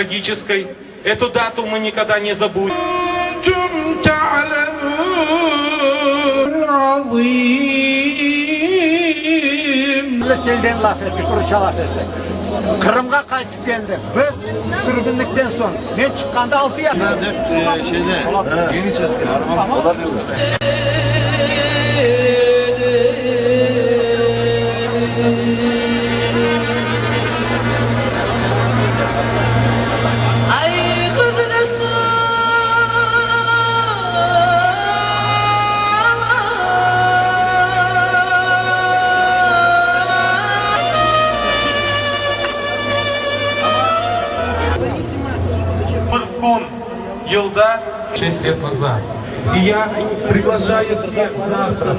Трагической. Эту дату мы никогда не забудем. Tilden laf ettik, rusça laf ettik. Qırımğa qaytıp keldik. Biz sürgünlikten soñ, men çıqqanda altı yaşında. Bir kün yılda. Şeş let nazad. И я приглашаю всех завтра.